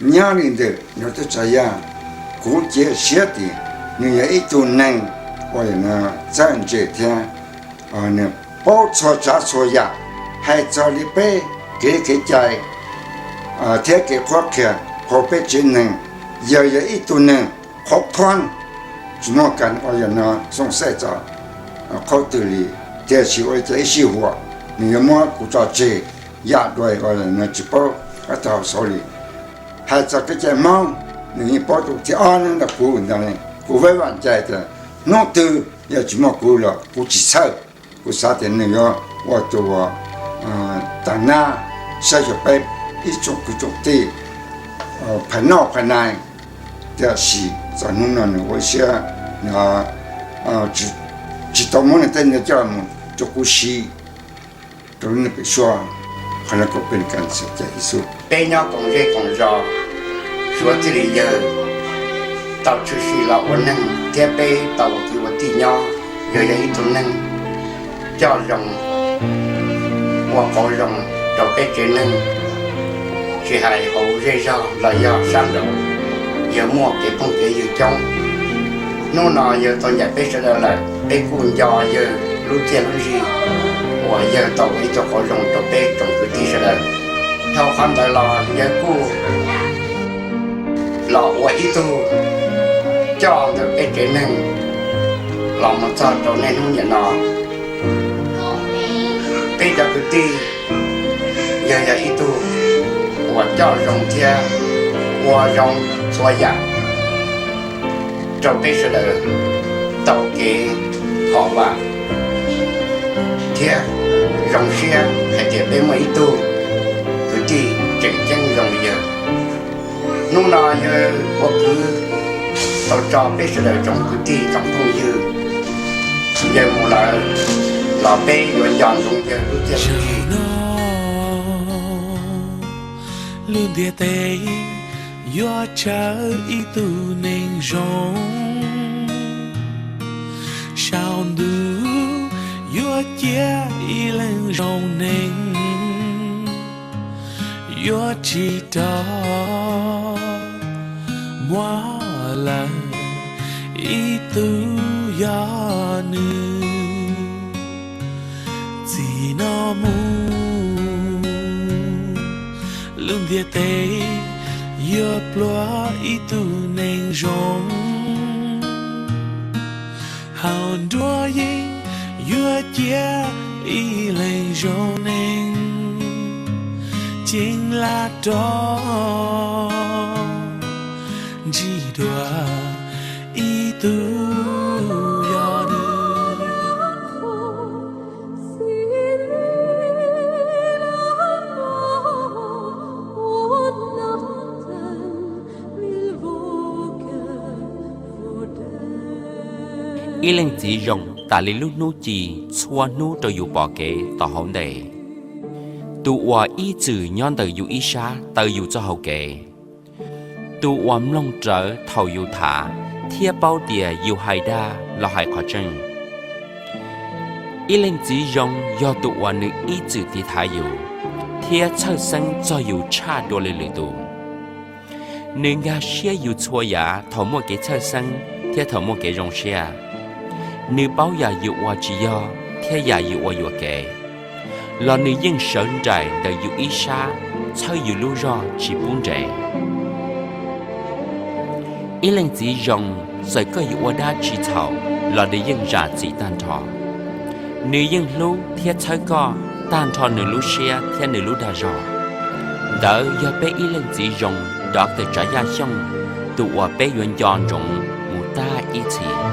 Nyob li ntawm no tej tsav yaj, kuv cia siab tias nws yog ib tug neeg uas txawj ntse thiab nws paub txhua tsav txhua yam, hais txog li peb kev kev cai thiab kev qhuab qhia hauv peb tsev neeg. Yawg yog ib tug neeg qhov phab, tsis muaj kas uas yog no xoom xaij txog qhov twg li, tiam sis ua li cas ib sij huam nws yuav muab kuv tso tseg, yam dua uas no tsis paub qab tau saud li. Hais txog kev cai Hmoob, nws yeej paub tus thib ob nyob ntawm kuv ntag. Kuv vam cai tias hnub twg yog tsis muaj kuv los kuv tsis txhawj. Kuv xav tias nws yuav ua tus uas taag nab saib xyuas peb ib tsoom kwv tsoom tij phaj noj phaj nai. Tiam sis txog hnub no nws ua siab, tsis tau muab nws tej no coj mus rau kuv siv rau lub neej pem suab. Qhov no kuv peb kas xav cai ib xub. Peb nyob koom zej koom zos, suav txij li yawg tau tshwm sim los ua neeg thiab peb tau ua kwv ua tij nyob. Yawg yog ib tug neeg coj zoo ua qauv zoo rau peb tsev neeg, tsis hais hauv zej zog los yog sab nraud, yawg muaj kev phooj kev ywg coob. Hnub no yawg tau ncaim peb sawv daws lawm, peb kuj nco yawg lub txiaj lub ntsig uas yawg tau ua ib tug qauv zoo rau peb tsoom kwv tij sawv daws. Dhau qhov ntawd los yawg kuj los ua ib tug coj ntawm peb tsev neeg los mus txog rau niaj hnub niam no. Peb cov kwv tij, yawg yog ib tug uas coj zoo thiab ua zoo txhua yam rau peb sawv daws tau kev hom vam thiab zoo siab hais tias peb muaj ib tug kwv tij tseem ceeb zoo li yawg. Hnub no yawg ua kwv tau tso peb sawv daws tsoom kwv tij tsoom phooj ywg, yawg mus lawm los peb yuav nco ntsoov yawg lub txiaj lub ntsig. Lub ntiaj teb yuav tshawb ib tug neeg zoo, saum ntuj yuav cia ib leeg zoo neeg, yuav tsis rov muaj lawm ib tug yog nws. Txij no mus lub ntiaj teb yuav pluag ib tug neeg zoo, hauv nruab yeeb yuav cia ib leeg zoo neeg, ceeb laj rov ntsib dua ib tug yog nws. Ib leej txiv zoo tas li lub hnub ci txhua hnub rau yus pom kev tom hauv ntej. Tus uas ib txwm nyob ntawm yus ib sab taw yus txoj hau kev. Tus uas mloog rawv thaum yus tham thiab paub tias yus hais dag los hais qhov tseeb. Ib leej txiv zoo yog tus uas nws ib txwm tiv thaiv yus thiab txhawj xeeb txog yus tshaj dua li lwm tus. Nws nkag siab yus txhua yam thaum muaj kev txhawj xeeb thiab thaum muaj kev zoo siab. Nws paub yam yus ua tsis yog thiab yam yus ua yuam kev, los nws yeej sawv nraim ntawm yus ib sab txhawb yus lub zog tsis pub nres. Ib leej txiv zoo, txawm koj yuav ua dab tsi txhaum los nws yeej zam txim tag nrho. Nws yeej hlub thiab txhawb koj tag nrho nws lub siab thiab nws lub dag zog. Ntawd yog peb ib leej txiv zoo, Doctor Tsav Yaj Xyooj, tus uas peb yuav nco ntsoov mus tag ib txhis.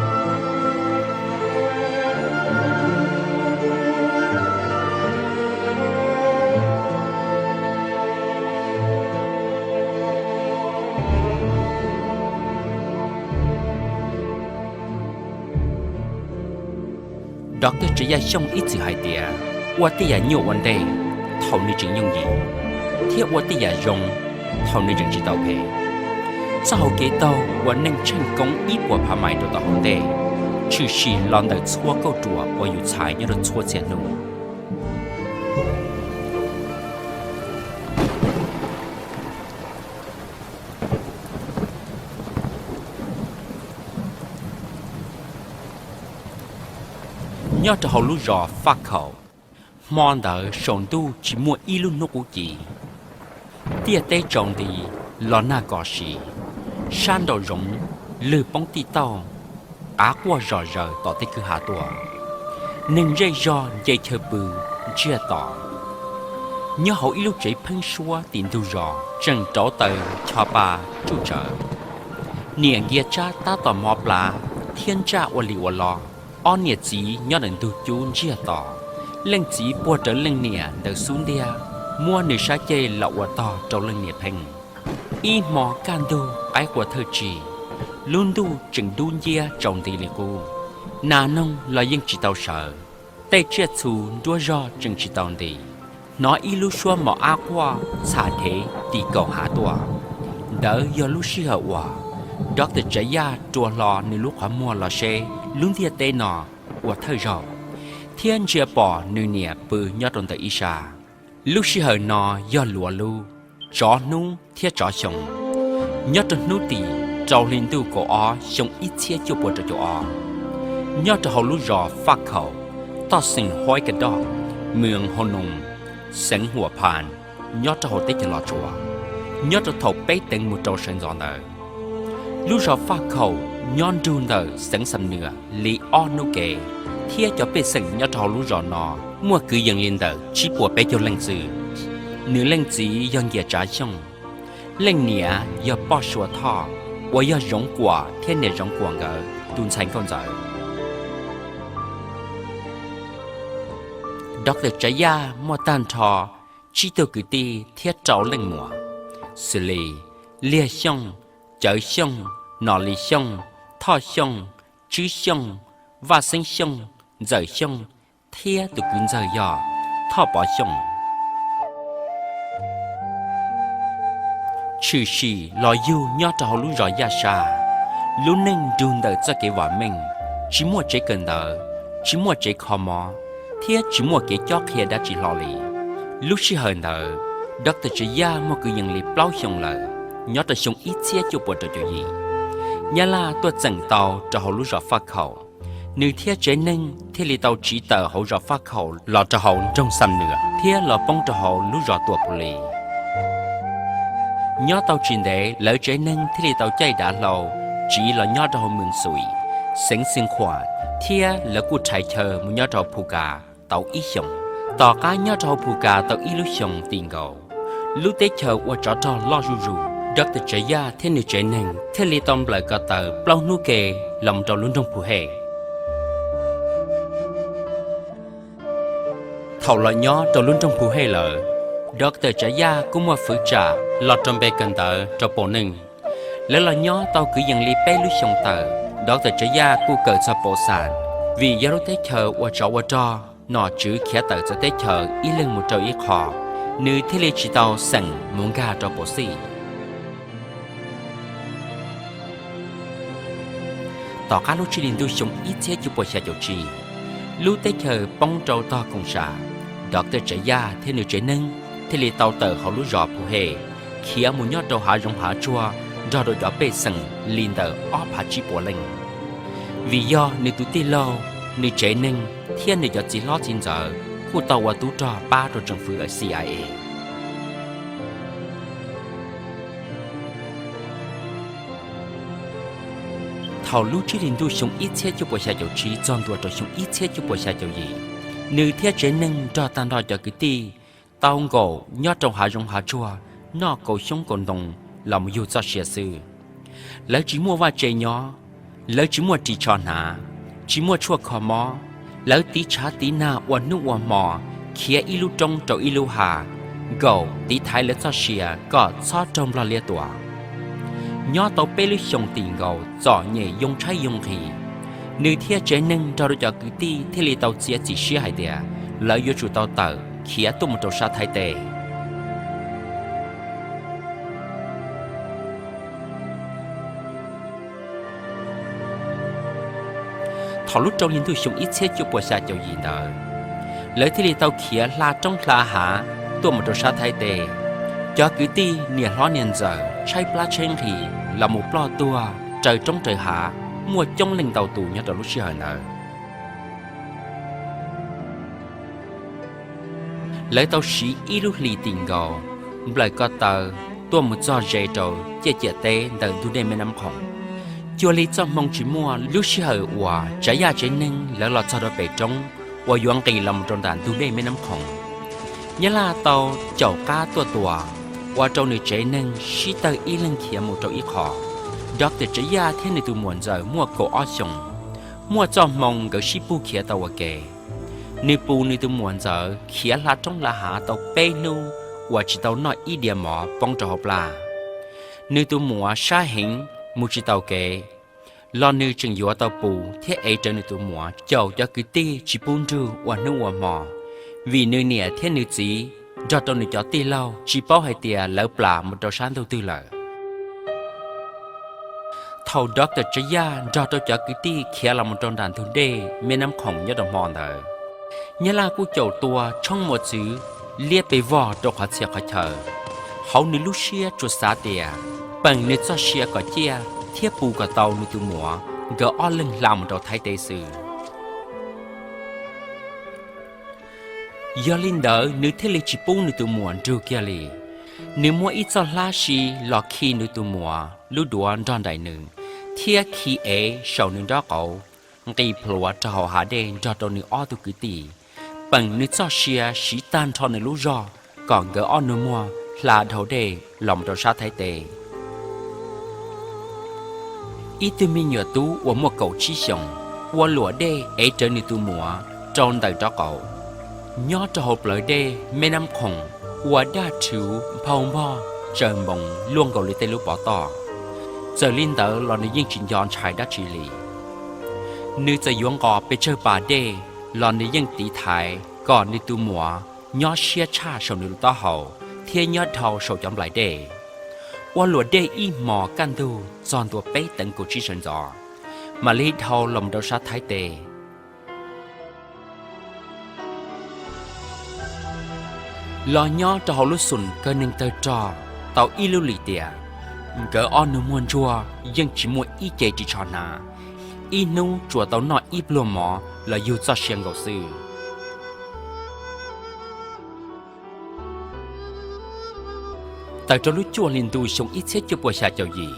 Doctor Tsav Yaj Xyooj ib txwm hais tias, ua tej yam nyuaj ua ntej thaum nws tseem yooj yim, thiab ua tej yam zoo thaum nws tseem tsis tau phem. Txoj hau kev taug ua neej tsheej koob ib puas phav mais rau tom hauv ntej, tshwm sim los ntawm txhua kauj ruam uas yus txhais nyob rau txhua txhia hnub. nyob rau hauv lub zos Faj Khaum. Hmo ntawd saum ntuj tsis muaj ib lub hnub qub ci, ntiaj teb tsaus nti los nag kos si, sab nraum zoov lwg poob tij tauj, qav quaj zom zaws tom tej kwj ha tuaj, neeg zej zog nce chaw pw ntsiag to. Nyob hauv ib lub tsev pheeb suab tim ntug zos tseem rauv taws cho pa tsuj tsawv, niam Nkias Tsab tab tom mov plav thiab ntsaj ua li ua lo. Ob niam txiv nyob ntawm ntug cub ntsiag to, leej txiv puag rawv leej niam ntawm xub ntiag, muab nws sab ceg los ua tog rau leej niam pheej. Ib hmo kaj ntug qaib qua thawj tsig, lub ntuj tseem dub nciab tsaus nti li qub, nas noog los yeej tsis tau sawv, tej tsiaj txhu nruab zog tseem tsis tau nti. Hnov ib lub suab mos ab quaj txham dhev tim kaum hav tuaj. Ntawd yog lub sij hawm uas Doctor Tsav Yaj rua hlo nws lub qhov muag los seb lub ntiaj teb no ua thawj zaug, thiab ntsia pom nws niam pw nyob rau ntawm ib sab. Lub sij hawm no yog luav lub, tsov hnub thiab tsov xyoo, nyob rau hnub tim rau hli ntuj kaum ob xyoo ib txhiab cuaj puas rau caum ob, nyob rau hauv lub zos Faj Khaum, toj xeem Huaib Ka Doj, moos Hau Noos, xeev Huam Phas, nyob rau hauv teb chaws Los Tsuas, nyob rau thaum peb teev mus rau sawv ntxov ntawd. Lub zos Faj Khaum nyob nrug ntawm xeev Xam Nuas li ob hnub kev, thiab cov pej xeem nyob rau hauv lub zos no muaj kwv yees li ntawm tsib puas peb caug leej xwb. Nws leej txiv yog Nkias Tsav Xyooj, leej niam yog Poj Sua Thoj, uas yog Zoov Kuam thiab niam Zoov Kuam nkawd tus ntxhais nkauj ntxawm. Doctor Tsav Yaj muaj tag nrho tsib tug kwv tij thiab rau leej muam, xws li Liag Xyooj, Cawv Xyooj, Nom Lis Xyooj, Thoj Xyooj, Tswb Xyooj, Vaj Xeeb Xyooj, Ntxawm Xyooj, thiab tus kwv ntxawg yog Thoj Pov Xyooj. Tshwm sim los yug nyob rau hauv lub zos Yaj Sab, lub neej nrug ntawm txoj kev vam meej, tsis muaj tsev kawm ntawv, tsis muaj tsev kho mob, thiab tsis muaj kev cob qhia dab tsi hlo li. Lub sij hawm ntawd, Doctor Tsav Yaj muaj kwv yees li plaub xyoo lawm, nyob rau xyoo ib txhiab cuaj puas rau caum yim, Nyab Laj tuaj txeem tau rau hauv lub zos Faj Khaum, nws thiab tsev neeg thiaj li tau tsiv tawm hauv zos Faj Khaum los rau hauv nroog Xam Nuas thiab los poob rau hauv lub zos Tuam Pus Lis. Nyob tau tsis ntev lawv tsev neeg thiaj li tau caij dav hlau tsiv los nyob rau hauv Moos Xui, xeev Xeev Khuam, thiab lawv kuj rhais chaw mus nyob rau hauv Phu Kas tau ib xyoos. Tom qab nyob rau hauv Phu Kas tau ib lub xyoos tim nkaus, lub teb chaws ua tsov rog loj zuj zus, Doctor Tsav Yaj thiab nws tsev neeg thiaj li tau nplawm ko taw plaub hnub ke los mus rau lub nroog Phu Hej. Thaum los nyob rau lub nroog Phu Hej lawm, Doctor Tsav Yaj kuj muaj fwv tsam los rau npe kawm ntawv rau Pos Neej. Lawv los nyob tau kwv yees li peb lub xyoo tawm, Doctor Tsav Yaj kuj kawm txog Pos Xas, vim yog lub teb chaws ua tsov ua rog, nom tswv khiav tawm txawv teb chaws ib leeg mus rau ib qho, nws thiaj li tsis tau xeem mus nkag rau Pos Xij. Tom qab lub tsib hli ntuj xyoo ib txhiab cuaj puas xya caum tsib, lub teb chaws poob rau tog koom sam, Doctor Tsav Yaj thiab nws tsev neeg thiaj li tau tawm hauv lub zos Phu Hej, khiav mus nyob rau hav zoov hav tsuag nrog rau cov pej xeem li ntawm ob phav tsib puas leej. Vim yog nws tus tij laug, nws tsev neeg thiab nws cov txiv hlob txiv ntxawm kuj tau ua tub rog pab rau tsoom fwv CIA. Thaum lub tsib hli ntuj xyoo ib txhiab cuaj puas xya caum tsib txog ntua rau xyoo ib txhiab cuaj puas xya caum yim, nws thiab tsev neeg nrog tag nrho cov kwv tij tau nkaum nyob rau hav zoov hav tsuag noj kaus xyoob kaus ntoo los mus yug txoj sia xwb. Lawv tsis muaj vaj tse nyob, lawv tsis muaj ris tsho hnav, tsis muaj tshuaj kho mob, lawv tiv tshav tiv nag ua hnub ua hmo, khiav ib lub roob rau ib lub hav, nkaum tiv thaiv lawv txoj sia kom txhob raug nplog liab tua. Nyob tau peb lub xyoos tim nkaus txom nyem yoo tshaib yoo nqhis, nws thiab tsev neeg nrog rau cov kwv tij thiaj li tau txiav txim siab hais tias lawv yuav tsum tau tawm khiav tuaj mus rau sab Thaib teb. Thaum lub rau hli ntuj xyoo ib txhiab cuaj puas xya caum yim ntawd, lawv thiaj li tau khiav hla roob hla hav tuaj mus rau sab Thaib teb. Cov kwv tij niam hlob niam ntxawm tshaib plab tshaib nqhis los mus ploj tuag raws roob raws hav, muaj coob leej ntau tus nyob rau lub sij hawm ntawd. Lawv tau siv ib lub hlis tim nkaus nplawm ko taw tuaj mus txog ze rau ciaj ciam teb ntawm ntug dej Meb Nab Khoom. Cuag li txoj hmoo tsis muaj, lub sij hawm uas Tsav Yaj tsev neeg lawv los txog rau pem roob uas yuav nqis los mus rau nram ntug dej Meb Nab Khoom, Nyab Laj tau caum qab tuaj tua, ua rau nws tsev neeg sib tawg ib leeg khiav mus rau ib qho. Doctor Tsav Yaj thiab nws tus muam ntxawm muaj kaum ob xyoos. Muaj txoj hmoo nkawd sib pug khiav tau ua ke. Nws pus nws tus muam ntxawm khiav hla roob hla hav tau peb hnub uas tsis tau noj ib diav mov poob rau hauv plab. Nws tus muam sab heev mus tsis taus kev, los nws tseem yuav tau pus thiab ev rawv nws tus muam caum cov kwv tij tsis pub nrug ua hnub ua hmo, vim nws niam thiab nws txiv nrog rau nws cov tij laug tsis paub hais tias lawv plam mus rau sab ntuj twg lawm. Thaum Doctor Tsav Yaj nrog rau cov kwv tij khiav los mus rau nram ntug dej Meb Nab Khoom nyob rau hmo ntawd, Nyab Laj kuj caum tua tshoob mos txwv liab pes vog rau qhov txhia qhov chaw. Hauv nws lub siab tsuas xav tias peem nws txoj sia kom ciaj thiab pus kom tau nws tus muam nkawd ob leeg hla mus rau Thaib teb xwb. Yog li ntawd nws thiaj li tsis pub nws tus muam nrug kiag li. Nws muab ib txoj hlab si los khi nws tus muam lub duav nrog nraim nws, thiab khi ev saum nws nraub qaum, nqis plhuav rau hauv hav dej nrog rau nws ob tug kwv tij. Peem nws txoj sia siv tag nrho nws lub zog kom nkawd ob nus muag hla dhau dej los mus rau sab Thaib teb. Ib tug me nyuam tub uas muaj kaum tsib xyoos ua luam dej ev rawv nws tus muam rau ntawm nraub qaum. Nyob rau hauv plawv dej Meb Nab Khoom uas daj rhuv nphau npog tsaws npoos luaj nkaus li tej lub pov toj. Txawm li ntawd los nws yeej tsis nco ntshai dab tsi li. Nws txawm yuav nqos pes tsawg pas dej los nws yeej tiv thaiv kom nws tus muam nyob siab tshaj saum nws lub taub hau thiab nyob dhau saum cov nplais dej. Ua luam dej ib hmos kaj ntug txog ntua peb teev kaum tsib sawv ntxov, mam li dhau los mus rau sab Thaib teb. Los nyob rau hauv lub xum kawg neeg tawg rog tau ib lub lim tiam, nkawd ob nus muag ntsuag yeej tsis muaj ib ce ris tsho hnav, ib hnub tsuas tau noj ib pluag mov los yug txoj sia nkaus xwb. Tawm rau lub cuaj hli ntuj xyoo ib txhiab cuaj puas xya caum yim,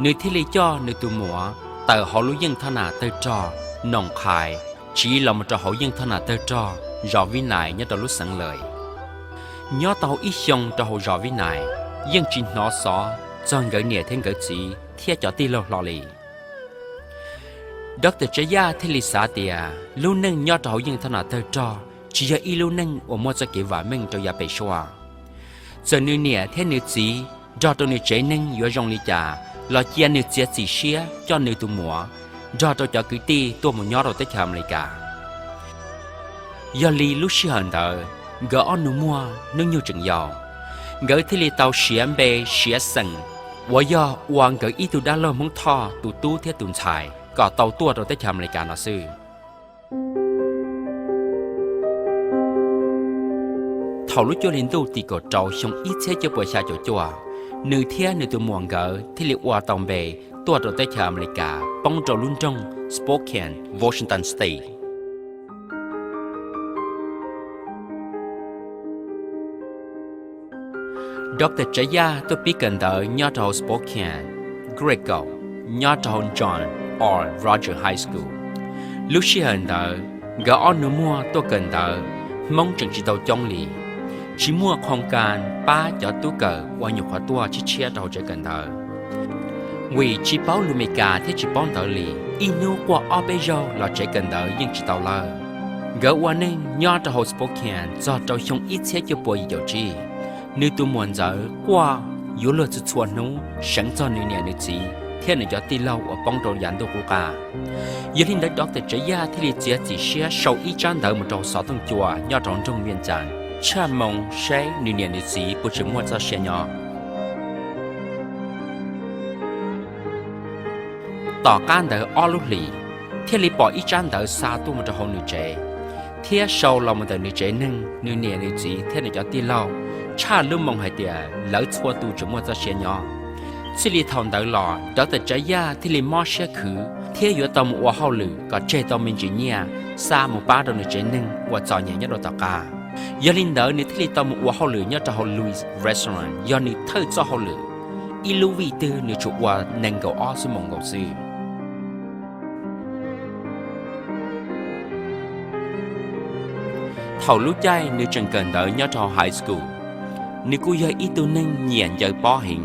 nws thiaj li coj nws tus muam tawm hauv lub yeej thoj nam tawg rog Noom Qhais tsiv los mus rau hauv yeej thoj nam tawg rog zos Vib Nais nyob rau lub xeev Lawm. Nyob tau ib xyoo rau hauv zos Vib Nais, yeej tsis hnov xov txog nkawd niam thiab nkawd txiv thiab cov tij laug hlo li. Doctor Tsav Yaj thiaj li xav tias lub neej nyob rau hauv yeej thoj nam tawg rog tsis yog ib lub neej uas muaj txoj kev vam meej rau yav pem suab. Txawm nws niam thiab nws txiv nrog rau nws tsev neeg yuav zoo li cas los cia nws txiav txim siab coj nws tus muam nrog rau cov kwv tij tuaj mus nyob rau teb chaws Amelikas. Yog li lub sij hawm ntawd nkawd ob nus muag hnub nyoog tseem yau, nkawd thiaj li tau siav npe siav xeem uas yog ua nkawd ib tug dab laug Hmoob Thoj tus tub thiab tus ntxhais kom tau tuaj rau teb chaws Amelikas no xwb. Thaum lub cuaj hli ntuj tim kaum rau xyoo ib txhiab cuaj puas xya caum cuaj, nws thiab nws tus muam nkawd thiaj li ua tau npe tuaj rau teb chaws Amelikas poob rau lub nroog Spokane, Washington State. Doctor Tsav Yaj tuaj pib kawm ntawv nyob rau hauv Spokane, Greco, nyob rau hauv John R. Rogers High School. Lub sij hawm ntawd, nkawd ob nus muag tuaj kawm ntawv, Hmoob tseem tsis tau coob li, tsis muaj qhoo kas pab cov tub kawm uas nyuam qhuav tuaj tshiab tshiab rau hauv tsev kawm ntawv. Vim tsis paub lus Meskas thiab tsis paub ntawv li, ib hnub quaj ob peb zaug los tsev kawm ntawv yeej tsis tau lawb. Nkawd ua neej nyob rau hauv Spokane txog rau xyoo ib txhiab cuaj puas yim caum tsib, nws tus muam ntxawm quaj yuav luag txhua txhua hnub seev txog nws niam nws txiv thiab nws cov tij laug uas poob rau yav ntuj qub qab. Yog li ntawd Doctor Tsav Yaj thiaj li txiav txim siab sau ib tsab ntawv mus rau xov tooj cua nyob rau nroog Vias Cas tshaj moo saib nws niam nws txiv puas tseem muaj txoj sia nyob. Tom qab ntawd ob lub hlis, thiaj li pom ib tsab ntawv xa tuaj mus rau hauv nws tsev, thiab sau los mus ntawm nws tsev neeg, nws niam nws txiv thiab nws cov tij laug tshaj lub moo hais tias lawv txhua tus tseem muaj txoj sia nyob. Txij li thaum ntawd los Doctor Tsav Yaj thiaj li mob siab khwv thiab yuav tau mus ua hauj lwm kom tseg tau me ntsis nyiaj xa mus pab rau nws tsev neeg uas txom nyem nyob rau tom qab. Yog li ntawd nws thiaj li tau mus ua hauj lwm nyob rau hauv Louis Restaurant, yog nws thawj txoj hauj lwm, ib lub vij twg nws tsuas ua nees nkaum ob xuab moos nkaus xwb. Thaum lub caij nws tseem kawm ntawv nyob rau high school, nws kuj yog ib tug neeg nyiam ncaws pob heev.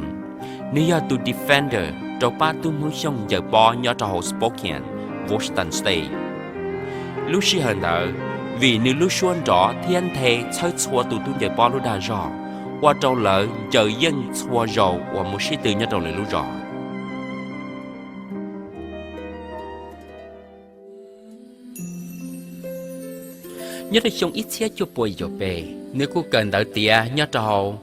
Nws yog tus defender rau pab tub Hmoob Xyooj ncaws pob nyob rau hauv Spokane, Washington State. Lub sij hawm ntawd, vim nws lub suab nrov thiab nthe txhawb txhua tus tub ncaws pob lub dag zog, ua rau lawv ncaws yeej txhua zaus uas mus sib tw nyob rau lawv lub zos. Nyob rau xyoo ib txhiab cuaj pua yim caum peb, nws kuj kawm ntawv tiav nyob rau hauv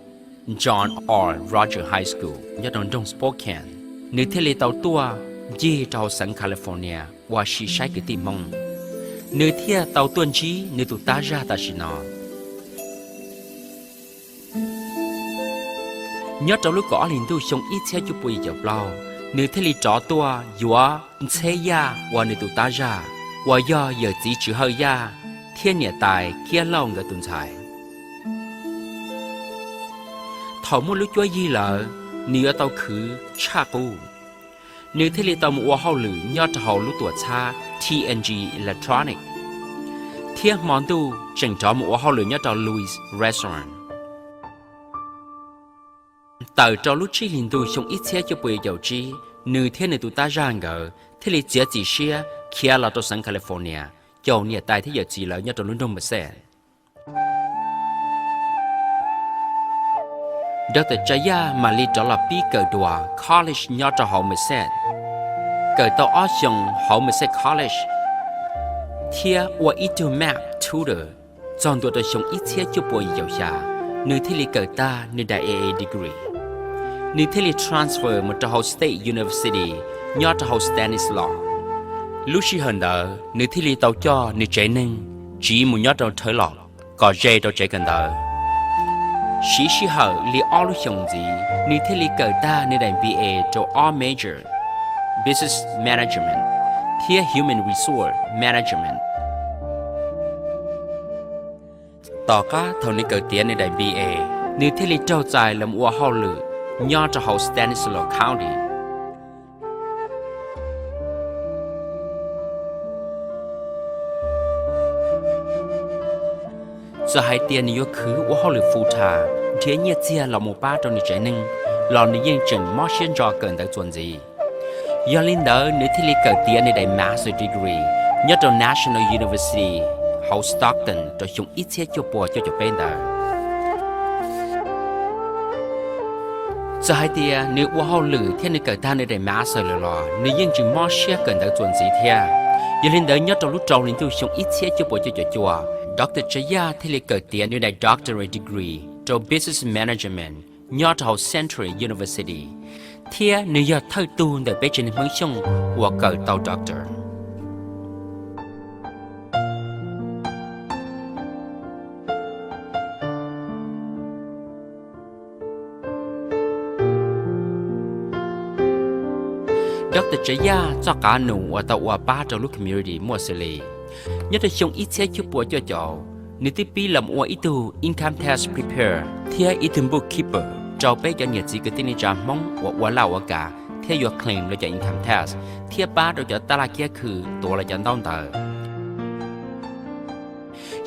John R. Rogers High School nyob rau nroog Spokane. Nws thiaj li tau tuaj ncig rau hauv xeev California ua si saib kwv tij Hmoob. Nws thiaj tau tuaj ntsib nws tus tab zaj tam sim no. Nyob rau lub kaum ob hlis ntuj xyoo ib txhiab cuaj pua yim caum plaub, nws thiaj li rov tuaj yuav ntxheb yaj uas nws tus tab zaj, uas yog yawm txiv Tswv Hawj Yaj thiab niam tais Kiab Lauj nkawd tus ntxhais. Thaum muaj lub cuab yig lawm, nws yuav tau khwv tshaj qub. Nws thiaj li tau mus ua hauj lwm nyob rau hauv lub tuam txhab T N G Electronics, thiab hmo ntuj tseem rov mus ua hauj lwm nyob rau Louis Restaurant. Tawm rau lub tsib hlis ntuj xyoo ib txhiab cuaj pua yim caum tsib, nws thiab nws tus tab zaj nkawd thiaj li txiav txim siab khiav los rau xeev California caum niam tais thiab yawm txiv lawv nyob rau lub nroog Merced. Doctor Tsav Yaj mam li rov los pib kawm dua college nyob rau hauv Merced, kawm tau ob xyoos hauv Merced College, thiab ua ib tug math tutor. Txog ntua rau xyoo ib txhiab cuaj pua yim caum xya, nws thiaj li kawm tag nws daim A A degree. Nws thiaj li transfer mus rau hauv State University nyob rau hauv Stanislaus. Lub sij hawm ntawd nws thiaj li tau coj nws tsev neeg tsiv mus nyob rau Thawj Los kom ze rau tsev kawm ntawv. Siv sij hawm li ob lub xyoos ntxiv, nws thiaj li kawm tag nws daim B A rau ob major, Business Management thiab Human Resource Management. Tom qab thaum nws kawm tiav nws daim B A, nws thiaj li raug txais los ua hauj lwm nyob rau hauv Stanislaus County. Txawm hais tias nws yuav khwv ua hauj lwm full time nrhiav nyiaj txiag los mus pab rau nws tsev neeg, los nws yeej tseem mob siab ntso kawm ntawv txuas ntxiv. Yog li ntawd nws thiaj li kawm tiav nws daim master degree nyob rau National University hauv Stockton rau xyoo ib txhiab cuaj pua cuaj caum peb ntawd. Txawm hais tias nws ua hauj lwm thiab nws kawm tag nws daim master lawm los nws yeej tseem mob siab kawm ntawv txuas ntxiv thiab. Yog li ntawd nyob rau lub rau hli ntuj xyoo ib txhiab cuaj pua cuaj caum cuaj, Doctor Tsav Yaj thiaj li kawm tiav nws daim doctorate degree rau Business Management nyob rau hauv Central University, thiab nws yog thawj tug ntawm peb tsev neeg Hmoob Xyooj uas kawm tau doctor. Doctor Tsav Yaj txoj qav num uas tau ua pab rau lub community muaj xws li: nyob rau xyoo ib txhiab cuaj pua cuaj caum, nws twb pib los ua ib tug income tax preparer thiab ib tug bookkeeper rau peb cov niam txiv kwv tij neej tsa Hmoob uas ua laj ua kam thiab yuav claim lawv cov income tax thiab pab rau cov tab laj kiab khw tuav lawv cov ntaub ntawv.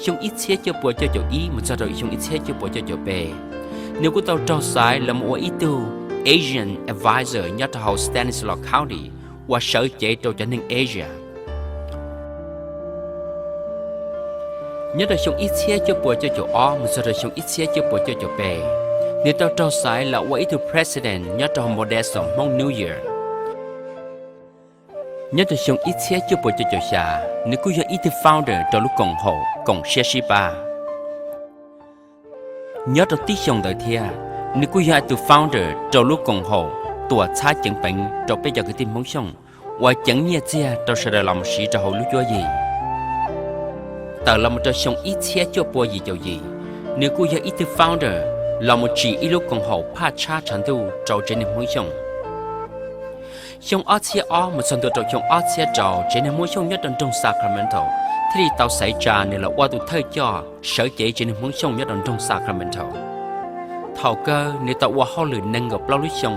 Xyoo ib txhiab cuaj pua cuaj caum ib mus txog rau xyoo ib txhiab cuaj pua cuaj caum peb, nws kuj tau raug xaiv los mus ua ib tug Asian advisor nyob rau hauv Stanislaus County uas sawv cev rau cov neeg Asia. Nyob rau xyoo ib txhiab cuaj pua cuaj caum ob mus txog rau xyoo ib txhiab cuaj pua cuaj caum peb, nws tau raug xaiv los ua ib tug president nyob rau hauv Modesto Hmong New Year. Nyob rau xyoo ib txhiab cuaj pua cuaj caum xya, nws kuj yog ib tug founder rau lub koom haum Koom Siab Sib Pab. Nyob rau tib xyoos ntawd thiab, nws kuj yog tus founder rau lub koom haum Tuam Txhab Ceev Peev rau peb cov kwv tij Hmoob Xyooj uas ceev nyiaj txiag rau sawv daws los mus siv rau hauv lub cuab yig. Tawm los mus rau xyoo ib txhiab cuaj pua yim caum yim, nws kuj yog ib tug founder los mus tsim ib lub koom haum phaj tshab tshav ntuj rau tsev neeg Hmoob Xyooj. Xyoo ob txhiab ob mus txog ntua rau xyoo ob txhiab rau, tsev neeg Hmoob Xyooj nyob rau nroog Sacramento thiaj li tau xaiv tsa nws los ua tus thawj coj sawv cev tsev neeg Hmoob Xyooj nyob rau nroog Sacramento. Thaum kawg nws tau ua hauj lwm nees nkaum plaub lub xyoo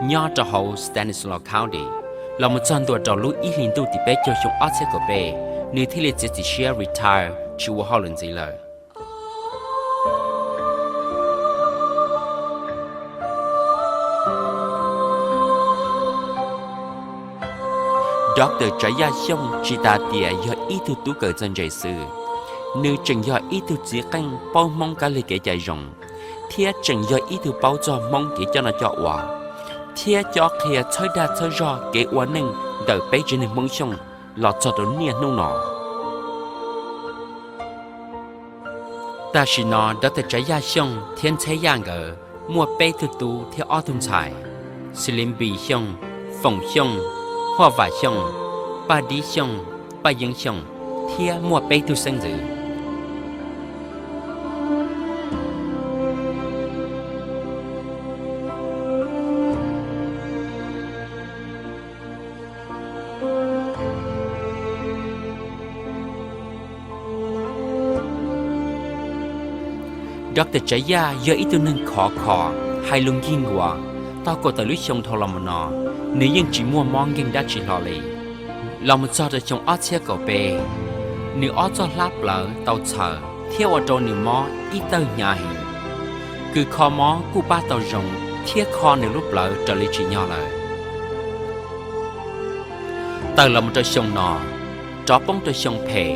nyob rau hauv Stanislaus County, los mus txog ntua rau lub ib hlis ntuj tim peb caug xyoo ob txhiab kaum peb, nws thiaj li txiav txim siab retire tsis ua hauj lwm ntxiv lawm. Doctor Tsav Yaj Xyooj tsis tas tias yog ib tug tub kawm txawj ntse xwb, nws tseem yog ib tug txiv qeej paub Hmoob kab li kev cai zoo, thiab tseem yog ib tug paub txog Hmoob kev coj noj coj ua, thiab cob qhia txhawb dag txhawb zog kev ua neej ntawm peb tsev neeg Hmoob Xyooj los txog rau niaj hnub no. Tam sim no Doctor Tsav Yaj Xyooj thiab Ntxheb Yaj nkawd muaj peb tug tub thiab ob tug ntxhais: Xis Lis Npis Xyooj, Foom Xyooj, Huaj Vam Xyooj, Paj Dib Xyooj, Paj Yeeb Xyooj, thiab muaj peb tug xeeb ntxwv. Doctor Tsav Yaj yog ib tug neeg khov kho, hais lus nkig nkuas. Tau kaum tawm lub xyoo dhau los mus no, nws yeej tsis muaj mob nkeeg dab tsi hlo li. Los mus txog rau xyoo ob txhiab kaum peb, nws ob txoj hlab plawv tau txhaws thiab ua rau nws mob ib tawg hnyav heev. Kws kho mob kuj pab tau zoo thiab kho nws lub plawv raws li tsim nyog lawm. Tawm los mus rau xyoo no, rov poob rau xyoo phem,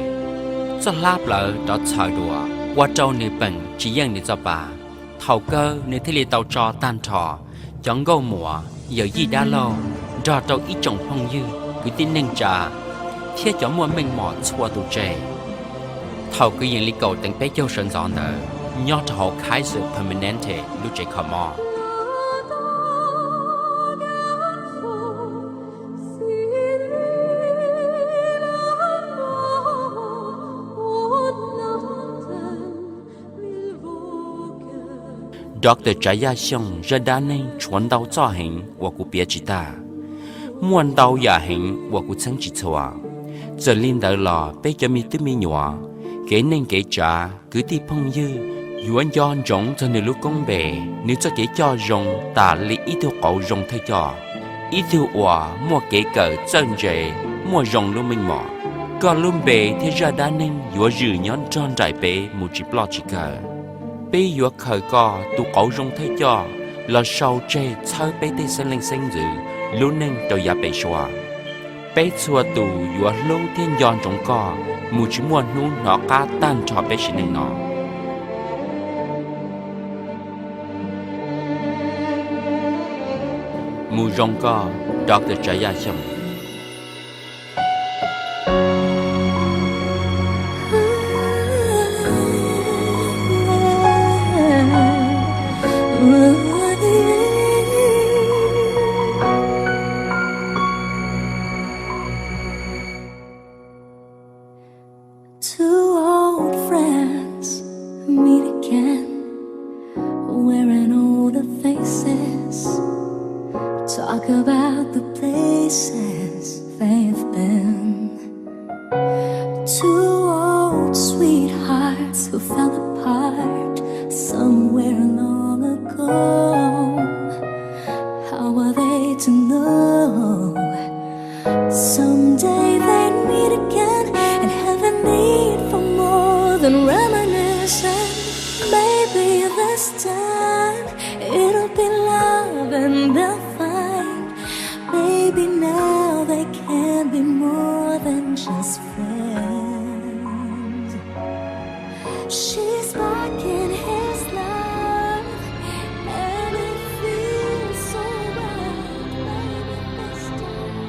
txoj hlab plawv rov txhaws dua, ua rau nws peem tsis yeej nws txoj pa. Thaum kawg nws thiaj li tau tso tag nrho cov nkauj muam, yawm yij dab laug, nrog rau ib tsoom phooj ywg kwv tij neej tsa thiab cov muaj meej mom txhua tus tseg. Thaum kwv yees li kaum teev peb caug sawv ntxov ntawd, nyob rau hauv Kaiser Permanente lub tsev kho mob. Doctor Tsav Yaj Xyooj zaj dab neeg tshuav ntau txoj heev uas kuv piav tsis tag. Muaj ntau yam heev uas kuv txheeb tsis txhua. Txawm li ntawd los peb cov me tub me nyuam, kev neej kev tsav, kwv tij phooj ywg yuav nco ntsoov txog nws lub koob npe, nws txoj kev coj zoo tas li ib tug qauv zoo thawj coj, ib tug uas muaj kev kawm txawj ntse, muaj zoo lub meej mom. Koj lub npe thiab zaj dab neeg yuav zwm nyob nrog nraim peb mus tsis ploj tsis kawg. Peb yuav khaws koj tus qauv zoo thawj coj los sau tseg txhawb peb tej xeeb leej xeeb ntxwv lub neej rau yav pem suab. Peb txhua tus yuav hlub thiab nco ntsoov koj mus tsis muaj hnub hnov qab tag nrho peb sim neej no. Mus zoo koj, Doctor Tsav Yaj Xyooj. Two old friends meet again, wearing older faces, talk about the places they've been. Two old sweethearts who fell apart somewhere long ago. How are they to know? Someday they'd meet again and have a need for more than reminiscing. Maybe this time it'll be love and they'll find. Maybe now they can be more than just friends. She's back in his life, and it feels so right, baby, this time.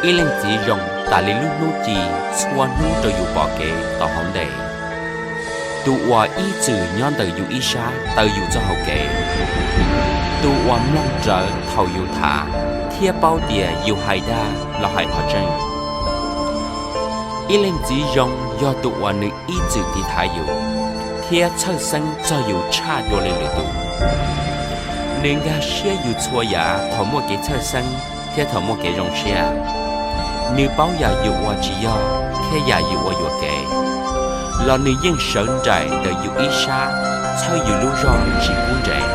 Ib leej txiv zoo tas li lub hnub ci txhua hnub rau yus pom kev tau hauv ntej. Tus uas ib txwm nyob ntawm yus ib sab taw yus txoj hau kev. Tus uas mloog rawv thaum yus tham thiab paub tias yus hais dag los hais qhov tseeb. Ib leej txiv zoo yog tus uas nws ib txwm tiv thaiv yus thiab txhawj xeeb txog yus tshaj dua li lwm tus. Nws nkag siab yus txhua yam thaum muaj kev txhawj xeeb thiab thaum muaj kev zoo siab. Nws paub yam yus ua tsis yog thiab yam yus ua yuam kev, los nws yeej sawv nraim ntawm yus ib sab txhawb yus lub zog tsis pub nres.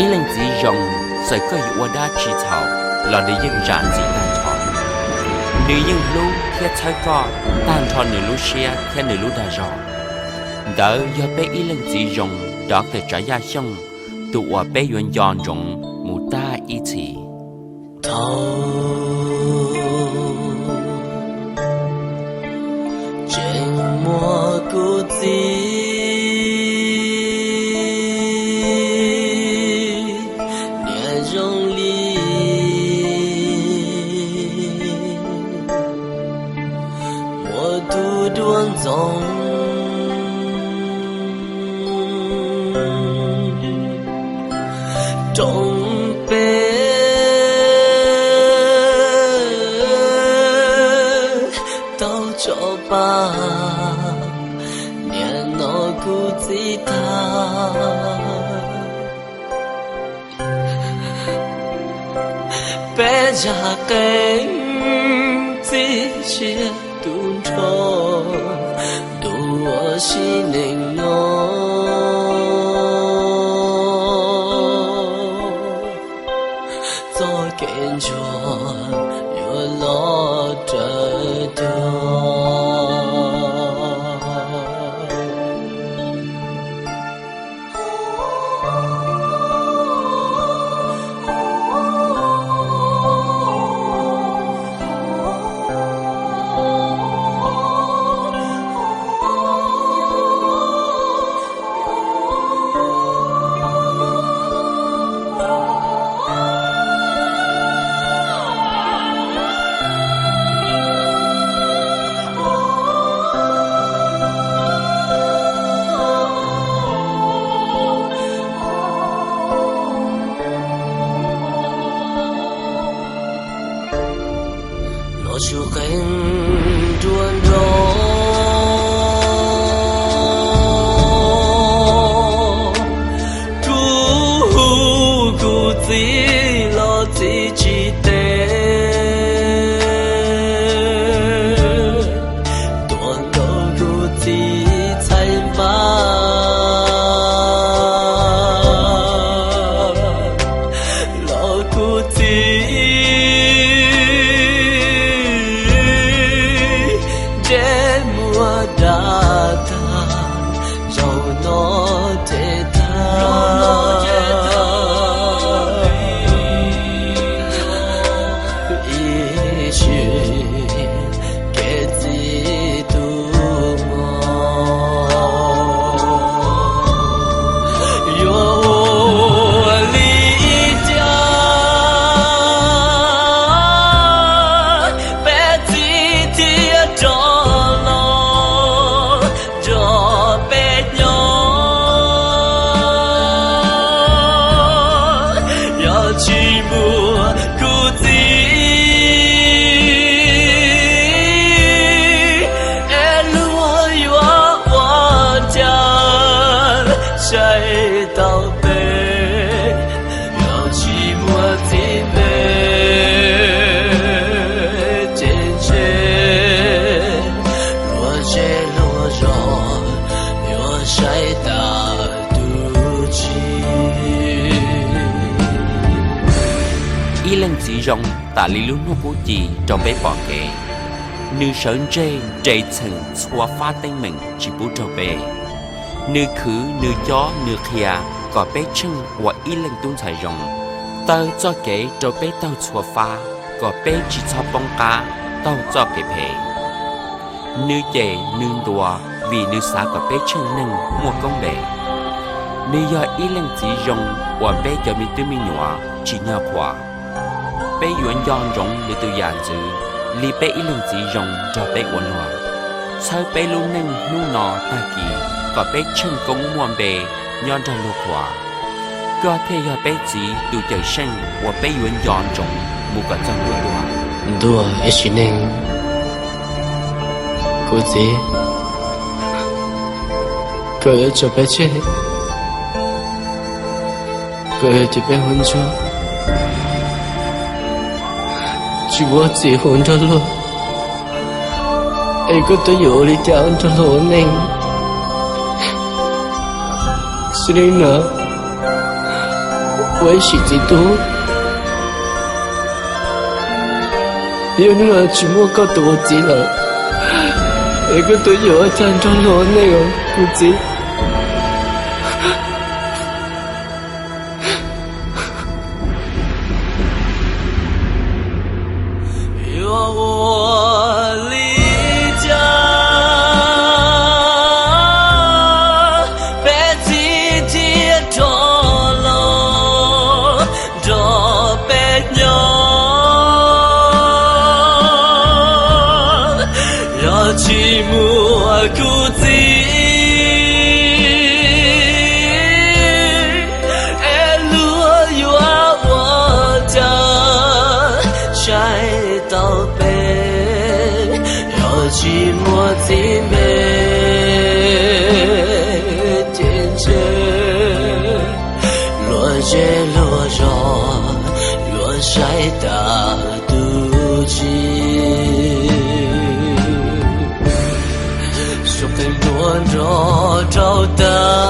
Ib leej txiv zoo, txawm koj yuav ua dab tsi txhaum los nws yeej zam txim tag nrho. Nws yeej hlub thiab txhawb koj tag nrho nws lub siab thiab nws lub dag zog. Ntawd yog peb ib leej txiv zoo, Doctor Tsav Yaj Xyooj, tus uas peb yuav nco ntsoov mus tag ib txhis. Thaum tseem muaj kuv txiv niam zoo li muaj tus duab ntxoov rooj peb tau tso pab niam no kuv txiv tag. Peb zaj qeej txiv siab tu nrho ntu ua si neej no. Txoj kev ntsuag yuav los raws tuag. Los su qeej nruab nrog rub hu kuv txiv los txiv tsis tes. Tuaj nkaus kuv txiv txhais npab los kuv txiv ntsej muag dag tag, zaum no ces tag ib sim kev txi tu mog. Yuav ua li cas peb txiv thiaj rov los nrog peb nyob? Yog tsis muaj kuv txiv es luag yuav ua cas saib tau peb? Yog tsis muaj txiv peb ces ntshe luag zej luag zos yuav saib tas tus tsis. Ib leej txiv zoo tas li lub hnub qub ci rau peb pom kev. Nws sawv ntseg nres txheem txhua fab teeb meem tsis pub raug peb. Nws khwv, nws cob, nws qhia kom peb tsheej ua ib leej tub ntxhais zoo, taw txoj kev rau peb taug txhua fab kom peb tsis txhob poob qab taug txoj kev phem. Nws cem, nws ntuas vim nws xav kom peb tsheej neeg muaj koob npe. Nws yog ib leej txiv zoo uas peb cov me tub me nyuam tsim nyog qhuas. Peb yuav nco ntsoov lwm tus yam ntxwv li peb ib leeg txiv zoo nrog peb ua luag, txhawb peb lub neej hnub no tag kis kom peb tsheej koob muaj npe nyob nrog luag qhuas. Koj thiaj yog peb txiv tus cawm seej uas peb yuav nco ntsoov mus kom txog ntua. Ntuj, ib sim neej, kuv txiv, koj yuav tso peb tseg, koj yuav cia peb hu ntsuag, tsis muaj txiv hu nrog luag, es koj tuaj yuav ua li cas nrog luag ua neej? Xws li no, ua ib sim txiv tub, yog hnub no tsis muaj koj tus ua txiv lawm, es koj tuaj yuav ua cas nrog luag ua neej os kuv txiv? Yuav ua li cas peb txiv thiaj rov los nrog peb nyob? Yog tsis muaj kuv txiv, es luag yuav ua cas saib tau peb? Yog tsis muaj txiv me ces ntshe luag zej luag zos yuav saib tas tus tsis, suab qe ntuag nrog rau tas.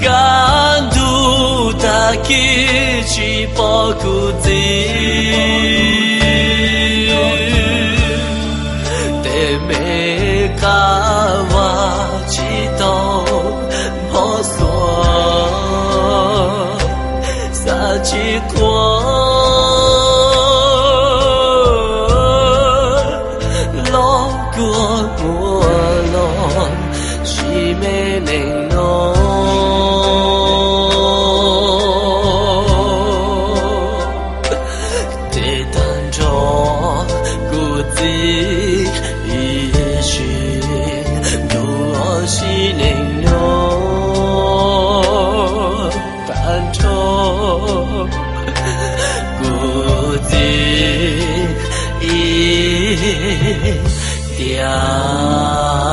Kaj ntug tag kis tsis pom kuv txiv, tej me qab vaj tsis tau mob xuas, xav tsis quav los kuv muaj los sim me neej no. Ces tag nrho kuv txiv ib sim ntuj ua sim neej no, tag nrho kuv txiv ib tiam